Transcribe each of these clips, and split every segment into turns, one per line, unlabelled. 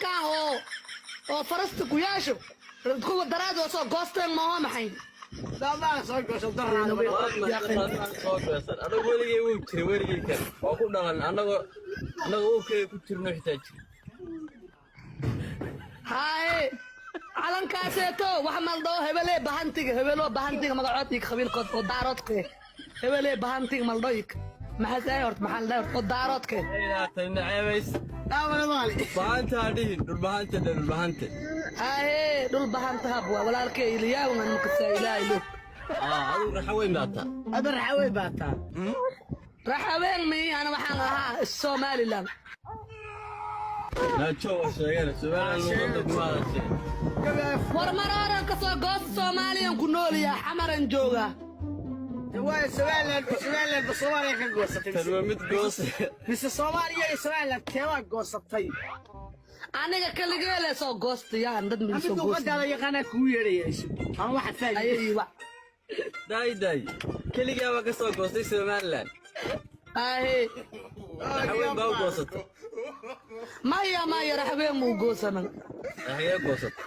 Calankan oo farasta ku yaasho kuwa daraad oo soo goosteen maaha maxay?
Daamaa soo goosan daraan.
Soo goosan anagu weligay wuu jiray, weligay kan waa ku dhalan anagoo anagoo uurkeega ku jirno xitaa jira.
Haye, calankaaseeto wax maldhoo hebelee bahantiga, hebeloo bahantiga magacood iyo qabiilkood oo daaroodke, hebelee bahantiga maldhoyik maxaa horta, maxaa la dhahay horta oo daaroodke?
Inaatay naceebays.
Daamana maali.
Bahanta ha dhihin, dhulbahanta dhe, dhulbahante.
Haye, dhul bahantahab waa walaalkee iliyaawan makasaa ilaahay lo.
Aa, adigu raxa weyn baa taa.
Ada raxa weyn baa taa.
Raxaween mi, ana waxaan ahaa Somaliland.
Naajo waa sheegeen Somaliland luqadda kuma hadashee.
War marooran kasoo goosta, Soomaaliyan ku noolyaa, Xamaran joogaa.
Waa Somaliland, Somaliland ba Soomaaliya ka goosatay?
Tan waa mid goos.
Mise Soomaaliya iyo Somaliland teebaa goosatay?
Aniga kaligeele soo goostayaan dad mid
mid
soo goosta.
Luqadaada yaqaanaa kugu yeedhaya isu ama waxaad fahmi.
Ayay wa.
Daay daay, keligaa baa ka soo goostay Somaliland.
Haye.
Raxa weyn baa u goosatay.
Maya, maya, raxween muu goosanan.
Raxagee goosatay?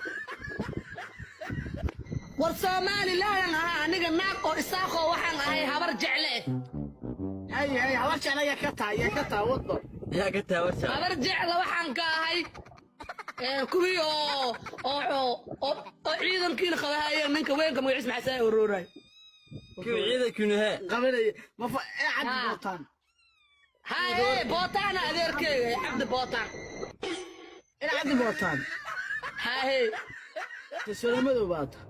War Somaliland ahaa aniga, naag oo Isaaqoo waxaan ahay Habar Jecle.
Hay hay, Habar Jecla yaa ka tahay, yaa ka tahay waddo?
Yaa ka tahay warsa?
Habar Jecla waxaan ka ahay kuwii oo ciidankiina qabahayeen ninka weynka magaciis maxaa saa orooray.
Kuwii ciidankinu hee?
Qabanaya ma fa ee Cabdi
Ah.
Bootaan.
Haye, Bootaana adeerkeyga, Cabdi Bootaan.
In Cabdi Bootaan.
Haye.
Taswira madow baa taa.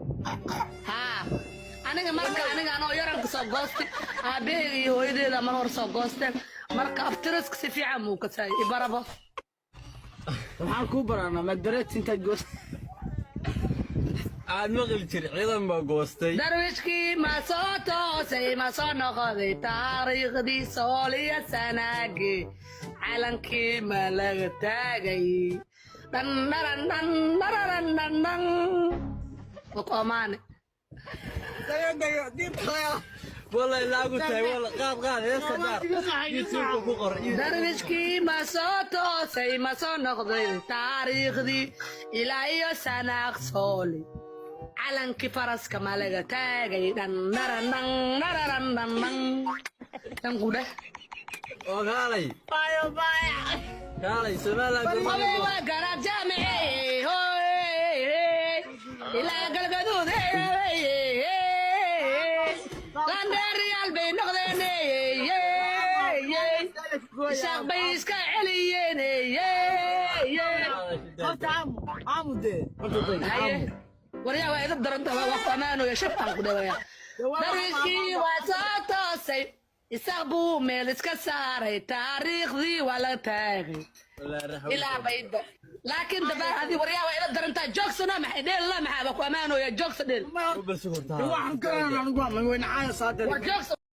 Haa, aniga marka aniga anoo yaranka soo goostay, aabaheyga iyo hooyadeeda mar hor soo goosteen, marka abtiriska si fiican muu kasaay ibarabo.
Waxaan kuu baranaa madareet intaad goos.
Aad maqli jir, ciidan baa goostay.
Darwiishkii ma soo toosay, ma soo noqoday taariikhdii Sooliya Sanaagi, calankii ma laga taagay dhandharan dhandhararan dhandhan waku amaane.
Dayo dayo diibta.
Wallahi laagu tahay, walla qaad qaad heesta daar YouTube ku qor.
Darwiishkii ma soo toosay, ma soo noqday taariikhdii ilaa iyo Sanaaq Sooli, calankii faraska ma laga taagay dhandharan dhandhararan dhandhan dhan qudhe.
Oo kaalay.
Bayo bayo.
Kaalay Somaliland.
Qabay waa garaad jaamice ilaa Galgaduud, landheeriyaal bay noqdeen, Isaaq bay iska celiyeen.
Horta aamu aamu dee horta day.
Haye.
Aamu.
Waryaa, waa idab daranta, waa ku ammaanaya shaf aan ku dhawaya. Darwiishkii waa soo toosay, Isaaq buu meel iska saaray, taariikhdii waa la taagay ilaa bayda, laakiin daba adi waryaa waa ila darantaa, joogsana maxay dheel la maxaa baa ku ammaanaya, joogsa dheel.
Waxaan garanaa anigu waa magweyne caaya saadar.
Waa joogsa.